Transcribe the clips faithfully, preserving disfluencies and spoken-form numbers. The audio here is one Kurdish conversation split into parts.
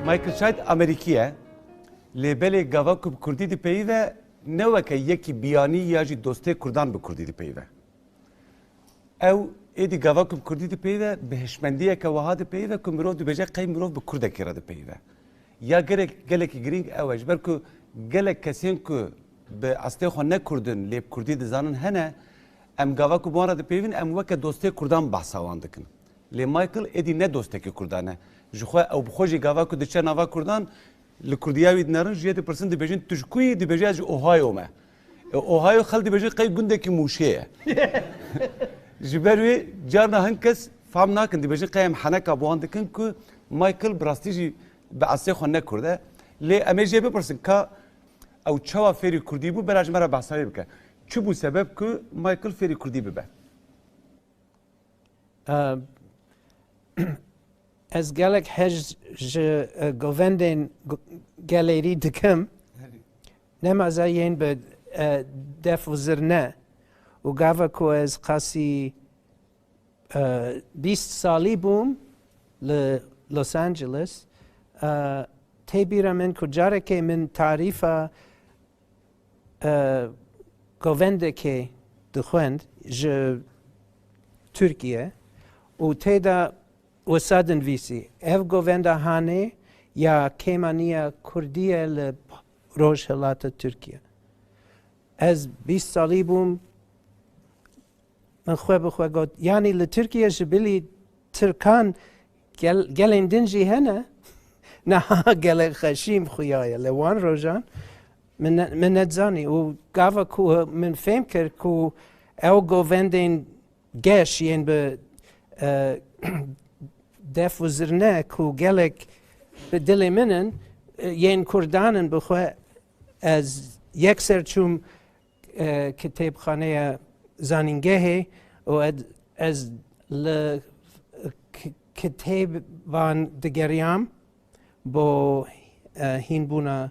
Michael Shite Amerîkî ye. Lê belê gava ku bi kurdî dipeyive, ne weke yekî biyanî ya jî dostê kurdan bi kurdî dipeyive. Ew êdî gava ku bi kurdî dipeyive, bi hişmendiyeke wiha dipeyive ku mirov dibêje qey mirov bi kurdekî re dipeyive. Ya gerek, gelekî girîng ew e, ji ber ku gelek kesên ku bi astê xwe ne kurd in, lê bi kurdî dizanin hene, em gava ku bi wan re dipeyivin, em weke dostê kurdan behsa wan dikin. Lê Michael êdî ne dostekî kurdan e. Ji xwe ew bi xwe jî gava ku diçe nava kurdan, li kurdiya wî dinerin, ji yê dipirsin, dibêjin, "Tu ji ku yî?" Dibêje, "Ez ji Ohio me." E, Ohio xelk dibêjin qey gundekî Mûşê ye. Ji ber wê carna hin kes fam nakin, dibêjin qey em heneka bi wan dikin ku Michael bi rastî jî bi eslê xwe ne kurd e. Lê em ê jê bipirsin ka ew çawa fêrî kurdî bû, bera ji me re behsa wê bike. Çi bû sebeb ku Michael fêrî kurdî bibe? Em, ez gelek hez ji e, govendên go- gelêrî dikim. Nemaze yên bi e, def û zirne û gava ku ez qasî e, bîst salî bûm li Los Angeles, e, tê bîra min ku carekê min tarîfa e, govendekê dixwend ji Tirkiye û tê de wisa dinivîsî, "Ev govenda hanê ya kêmaniya kurdî ye li rojhilata Tirkiye." Ez bîst salî bûm, min xwe bi xwe got, "Yanî li Tirkiye ji bilî Tirkan gel, gelên din jî hene?" Niha gelek xeşîm xuya ye. Li wan rojan min ne, min nedizanî û gava ku min fêm kir ku ew govendên geş yên bi e, def û zirne ku gelek bi dilê min in, e, yên kurdan in, bi xwe ez yekser çûm e, kitêbxaneya zanîngehê û ed- ez li k- kitêban digeriyam bo e, hînbûna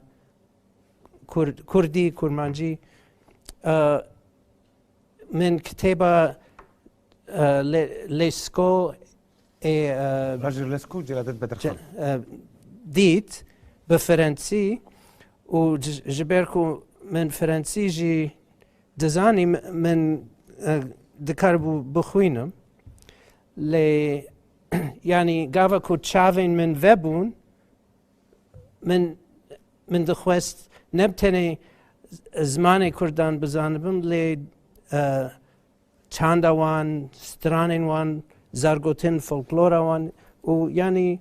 Kurd, Kurdî, Kurmancî. E, min kitêba e, Le- Lesko ê e, Roger Lesko, Celadet Bedirxan. Dît bi Frensî û ji ber ku min Frensî jî dizanî, min dikaribû bixwînim. Lê yanî gava ku çavên min vebûn, min min dixwest ne bi tenê zimanê kurdan bizanibim, lê e, çanda wan, stranên wan, zargotin, folklora wan û yanî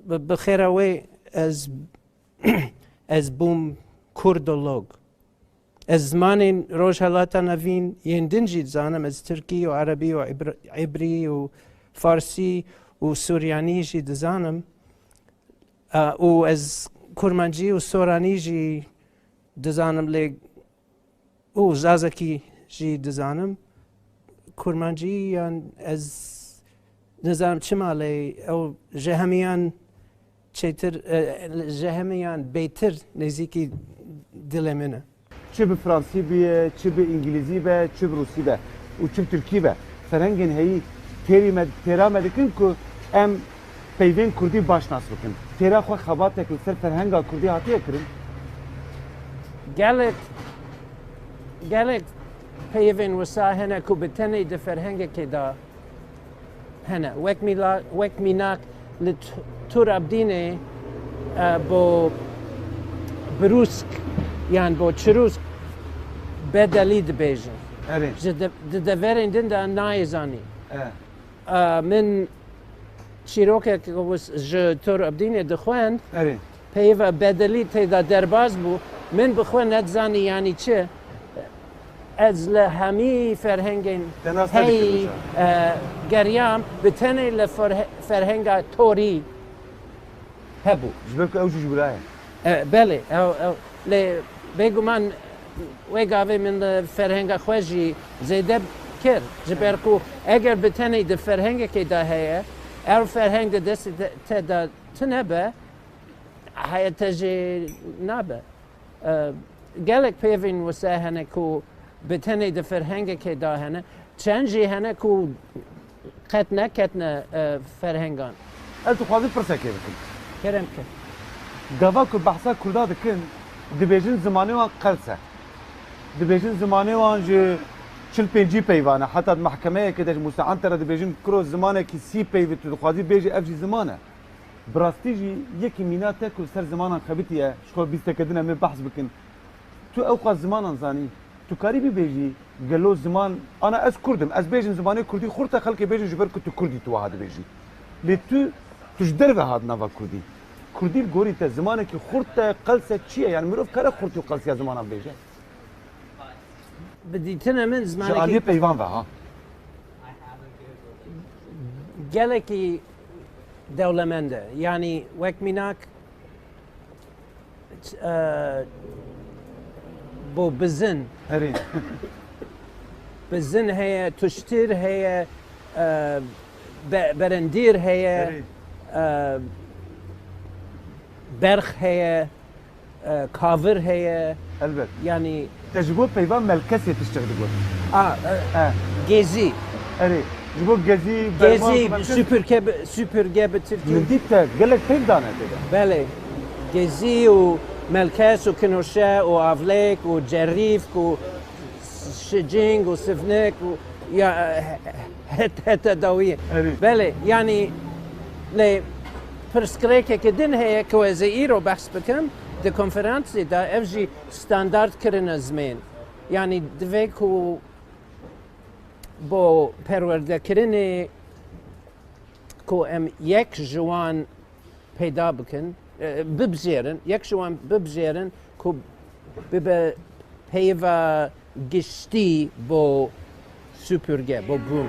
bi xêra wê ez ez bûm kurdolog. Ez zimanên Rojhelata Nevîn yên din jî dizanim, ez tirkî û erebî û îbrî û farsî û suryanî jî dizanim. Û ez kurmancî û soranî jî dizanim, lê û zazakî jî dizanim. Kurmancî yan ez nizanim çima, lê ew ji hemiyan çêtir, e, ji hemiyan bêtir nêzîkî dilê min e. Çi bi fransî bûye, çi bi îngilîzî be, çi bi rûsî be û çi bi tirkî be, ferhengên heyî têrî me, têra me dikin ku em peyvên kurdî baş nas bikin. Têra xwe xebatek li ser ferhenga kurdî hatiye kirin? Gelek, gelek peyvên wisa hene ku bi tenê di ferhengekê de hene. Wek mîla-, wek mînak li T-, Tur Abdînê, e, bo birûsk yan bo çirûsk bedelî dibêjin. Erê. Ji de-, di deverên din de nayê zanî. E. E, min çîrokek wis-, ji Tur Abdînê dixwend. Erê. Peyva bedelî tê de derbas bû. Min bi xwe nedizanî yanî çi. Ez li hemî ferhengên Te nas heyî, nedikir hocam. e, geriyam, bi tenê li ferhe-, ferhenga torî hebû. Ji ber ku ew jî ji wira ye. E, belê, ew, ew, lê bêguman wê gavê min li ferhenga xwe jî zêde kir. Ji ber ku eger bi tenê di ferhengekê de heye, ew ferheng di destê te, te de tune be, heye te jî nabe. E, gelek peyvên wisa hene ku bi tenê di ferhengekê de hene. Çend jî hene ku qet neketine, e, ferhengan. Ez dixwazim pirsekê bikim. Kerem ke. Gava ku behsa Kurda dikin, dibêjin zimanê wan qels e. Dibêjin zimanê wan ji çil pêncî peyvan e. Heta di mehkemeyekê de ji mustean te re dibêjin kuro zimanekî sî peyv e, tu dixwazî bêjî ev jî ziman e. Bi rastî jî yekî mîna te ku li ser zimanan xebitiye, ji xwe bîsteke din em ê behs bikin. Tu ew qas zimanan zanî. Tu karî bibêjî, gelo ziman, ana ez Kurd im, ez bêjim zimanê Kurdî xurt e, xelkê bêjin ji ber ku tu Kurd î tu wiha dibêjî. Lê tu, tu ji derve hat nava Kurdî. Kurdî li gorî te zimanekî xurt e, qels e, çi ye? Yani mirov kare xurtî û qelsiya zimanan bêje? Bi dîtina min Ji zimanekî aliyê peyvan ve ha. gelekî dewlemend e. Yanî wek mînak, e, bo bizin. Herî. Bizin heye, tuştir heye, e, be- berendîr heye, Herî. e, berx heye, e, kavir heye. Elbet. Yanî Te ji bo peyvan melkesê tiştek digot. a, e, E, gezî. Erê. Ji bo gezî, berman, Gezî, melkes- süpürge, bi- süpürge bi tirkî. Min dît te gelek peyv dane tê de. Belê. Gezî û melkes û kinoşe û avlêk û cerîfk û şicing û sivnik û ya, e, het- hete dawiyê. Erê. Belê, yanî lê pirsgirêkeke din heye ku ez ê îro behs bikim, di konferansê de ev jî standard kirine zimên. Yanî divê ku bo perwerdekirinê ku em yek ji wan peyda bikin, e, bibijêrin, yek ji wan bibijêrin ku bibe peyva giştî bo süpürge, bo bûn.